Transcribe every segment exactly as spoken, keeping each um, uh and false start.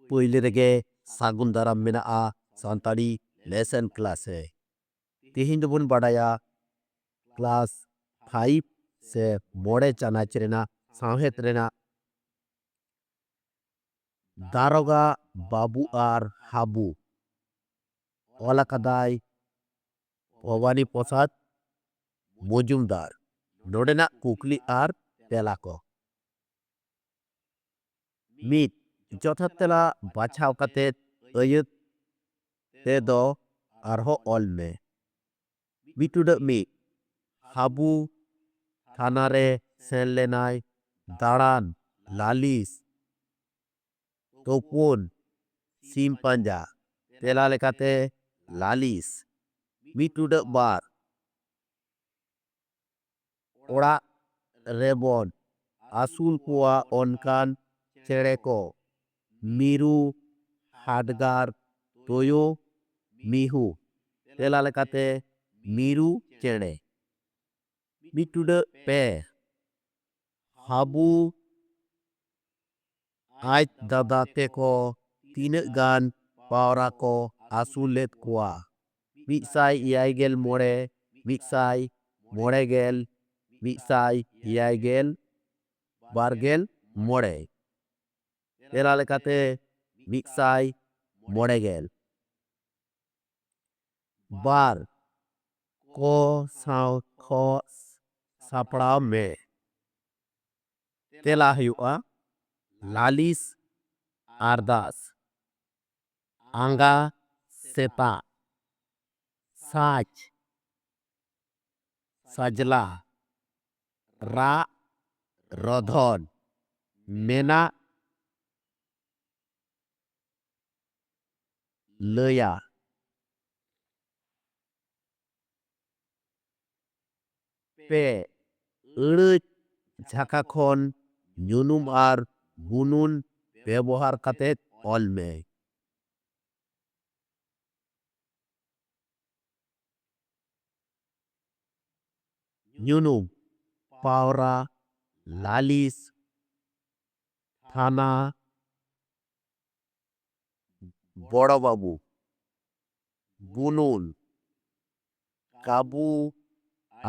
ᱯᱳᱭᱞᱳ ᱨᱮᱜᱮ ᱥᱟᱹᱜᱩᱱ ᱫᱟᱨᱟᱢ ᱢᱮᱱᱟᱜᱼᱟ ᱥᱟᱱᱛᱟᱲᱤ ᱞᱮᱥᱚᱱ ᱠᱞᱟᱥ ᱨᱮ᱾ ᱛᱮᱦᱮᱧ ᱫᱚᱵᱚᱱ ᱵᱟᱰᱟᱭᱟ ᱠᱞᱟᱥ ᱯᱷᱟᱭᱤᱵᱷ ᱥᱮ ᱢᱚᱬᱮ ᱪᱟᱱᱟᱪ ᱨᱮᱱᱟᱜ ᱥᱟᱶᱦᱮᱫ ᱨᱮᱱᱟᱜ ᱫᱟᱨᱚᱜᱟ ᱵᱟᱹᱵᱩ ᱟᱨ ᱦᱟᱹᱵᱩ᱾ ᱚᱞ ᱟᱠᱟᱫᱟᱭ ᱵᱷᱚᱵᱟᱱᱤ ᱯᱨᱚᱥᱟᱫᱽ ᱢᱚᱡᱩᱢᱫᱟᱨ᱾ ᱱᱚᱰᱮᱱᱟᱜ ᱠᱩᱠᱞᱤ ᱟᱨ ᱛᱮᱞᱟ ᱠᱚ᱾ ᱢᱤᱫ, ᱡᱚᱛᱷᱟᱛ ᱛᱮᱞᱟ ᱵᱟᱪᱷᱟᱣ ᱠᱟᱛᱮ ᱟᱹᱭᱟᱹᱛ ᱛᱮᱫᱚ ᱟᱨᱦᱚᱸ ᱚᱞ ᱢᱮ᱾ ᱢᱤᱫ ᱴᱩᱰᱟᱹᱜ ᱢᱤᱫ, ᱦᱟᱹᱵᱩ ᱛᱷᱟᱱᱟ ᱨᱮ ᱥᱮᱱ ᱞᱮᱱᱟᱭ ᱫᱟᱬᱟᱱ, ᱞᱟᱹᱞᱤᱥ, ᱛᱩᱯᱩᱱ, ᱥᱤᱢ ᱯᱟᱸᱡᱟ᱾ ᱛᱮᱞᱟ ᱞᱮᱠᱟᱛᱮ ᱞᱟᱹᱞᱤᱥ᱾ ᱢᱤᱫ ᱴᱩᱰᱟᱹᱜ ᱵᱟᱨ, ᱚᱲᱟᱜ ᱨᱮᱵᱚᱱ ᱟᱹᱥᱩᱞ ᱠᱚᱣᱟ ᱚᱱᱠᱟᱱ ᱪᱮᱬᱮ ᱠᱚ, ᱢᱤᱨᱩ, ᱦᱟᱰᱜᱟᱨ, ᱛᱩᱭᱩ, ᱢᱤᱦᱩ᱾ ᱛᱮᱞᱟ ᱞᱮᱠᱟᱛᱮ ᱢᱤᱨᱩ ᱪᱮᱬᱮ᱾ ᱢᱤᱫ ᱴᱩᱰᱟᱹᱜ ᱯᱮ, ᱦᱟᱹᱵᱩ ᱟᱡ ᱫᱟᱫᱟ ᱛᱮᱠᱚ ᱛᱤᱱᱟᱹᱜ ᱜᱟᱱ ᱯᱟᱣᱨᱟ ᱠᱚ ᱟᱹᱥᱩᱞ ᱞᱮᱫ ᱠᱚᱣᱟ? ᱢᱤᱫ ᱥᱟᱭ ᱮᱭᱟᱭ ᱜᱮᱞ ᱢᱚᱬᱮ, ᱢᱤᱫ ᱥᱟᱭ ᱢᱚᱬᱮ ᱜᱮᱞ, ᱢᱤᱫ ᱥᱟᱭ ᱮᱭᱟᱭ ᱜᱮᱞ, ᱵᱟᱨ ᱜᱮᱞ ᱢᱚᱬᱮ᱾ ᱛᱮᱞᱟ ᱞᱮᱠᱟᱛᱮ ᱢᱤᱫ ᱥᱟᱭ ᱢᱚᱬᱮ ᱜᱮᱞ᱾ ᱵᱟᱨ, ᱠᱚ ᱥᱟᱶ ᱠᱷᱚ ᱥᱟᱯᱲᱟᱣ ᱢᱮ᱾ ᱛᱮᱞᱟ ᱦᱩᱭᱩᱜᱼᱟ ᱞᱟᱹᱞᱤᱥ, ᱟᱨᱫᱟᱥ, ᱟᱸᱜᱟ ᱥᱮᱛᱟᱜ, ᱥᱟᱡᱽ, ᱥᱟᱡᱽᱞᱟ, ᱨᱟᱜ, ᱨᱚᱫᱷᱚᱱ, ᱢᱮᱱᱟᱜ, ᱞᱟᱹᱭᱟ᱾ ᱯᱮ, ᱟᱹᱲᱟᱹ ᱡᱷᱟᱠᱟ ᱠᱷᱚᱱ ᱧᱩᱱᱩᱢ ᱟᱨ ᱵᱩᱱᱩᱱ ᱵᱮᱵᱚᱦᱟᱨ ᱠᱟᱛᱮ ᱚᱞ ᱢᱮ᱾ ᱧᱩᱱᱩᱢ: ᱯᱟᱣᱨᱟ, ᱞᱟᱹᱞᱤᱥ, ᱛᱷᱟᱱᱟ, ᱵᱚᱲᱚ ᱵᱟᱹᱵᱩ, ᱵᱩᱱᱩᱞ, ᱠᱟᱵᱩ,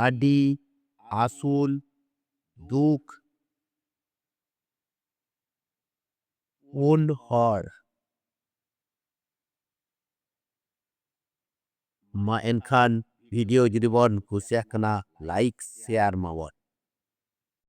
ᱟᱹᱰᱤ, ᱟᱹᱥᱩᱞ, ᱫᱩᱠ, ᱩᱱ ᱦᱚᱲ᱾ ᱢᱟ ᱮᱱᱠᱷᱟᱱ ᱵᱷᱤᱰᱤᱭᱳ ᱡᱩᱫᱤ ᱵᱚᱱ ᱠᱩᱥᱤᱭᱟᱜ ᱠᱟᱱᱟ, ᱞᱟᱭᱤᱠ ᱥᱮᱭᱟᱨ ᱢᱟᱵᱚᱱ᱾